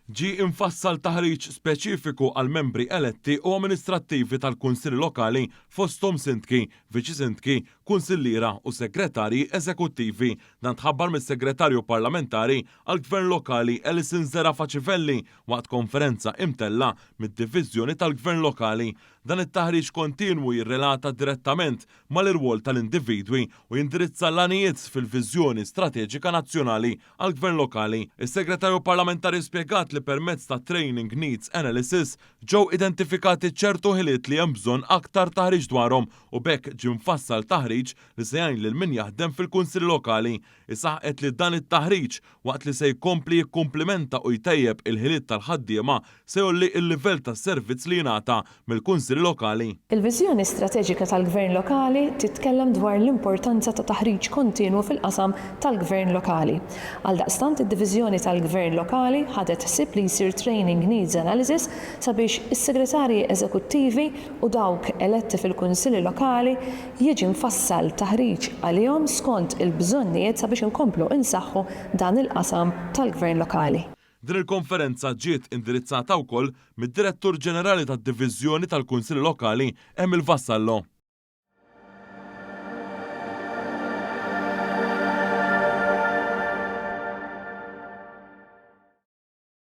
Ġie imfassal taħriġ speċifiku għall-membri eletti u amministrattivi tal-Kunsilli Lokali fosthom Sindki, Viċi Sindki, Kunsilliera u Segretarji Eżekuttivi. Dan tħabbar mis-Segretarju Parlamentari għall-Gvern Lokali Alison Zerafa Civelli waqt konferenza imtellgħa mid-Diviżjoni tal-Gvern Lokali. Dan it-taħriġ kontinwu jirrelata direttament mal-irwol tal-individwi u jindirizza l-għanijiet fil-viżjoni strateġika nazzjonali għall-Gvern Lokali. Is-Segretarju Parlamentari spjegat li permezz ta' Training Needs Analysis ġew identifikati ċertu ħiliet li hemm bżonn aktar taħriġ dwarhom u b'hekk ġie mfassal taħriġ li se jgħin lil min jaħdem fil-Kunsilli Lokali. Hi saħqet li dan it-taħriġ, waqt li se jkompli jikkumplimenta u jtejjeb il-ħiliet tal-ħaddiema, se jgħolli l-livell tas-servizz li jingħata mill-Kunsilli Lokali. Il-viżjoni strateġika tal-Gvern Lokali titkellem dwar l-importanza ta' taħriġ kontinwu fil-qasam tal-Gvern Lokali. Għaldaqstant id-Diviżjoni tal-Gvern Lokali ħadet ħsieb li jsir Training Needs Analysis sabiex is-Segretarji Eżekuttivi u dawk eletti fil-Kunsilli Lokali jiġi mfassal taħriġ għalihom skont il-bżonnijiet sabiex inkomplu insaħħu dan il-qasam tal-Gvern Lokali. Din il-konferenza ġiet indirizzata wkoll mid-Direttur Ġenerali tad-Diviżjoni tal-Kunsilli Lokali Emil Vassallo.